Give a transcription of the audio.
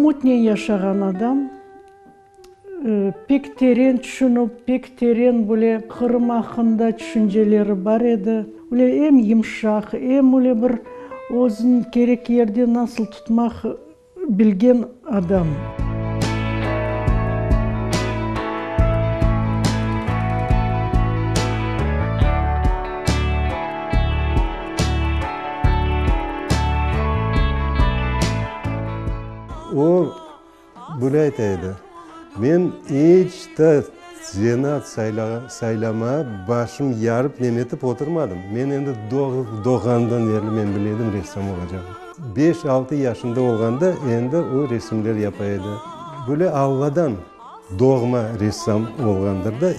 Ümütnen yaşağan adam, pek teren tüşünip, pek teren böyle Qırım aqqında tüşünceleri bar edi. Öyle em yımşaq, em öyle bir özüni kerek yerde nasıl tutmaq bilgen adam. O, böyle ayta edi, Men iç te zenaat saylamağa başım yarıp nemetip oturmadım. Men endi doğğandan berli men bile edim ressam olacağım. Beş-altı yaşında olğanda endi o resimler yapa edi. Böyle Alladan doğma ressam olğandır da.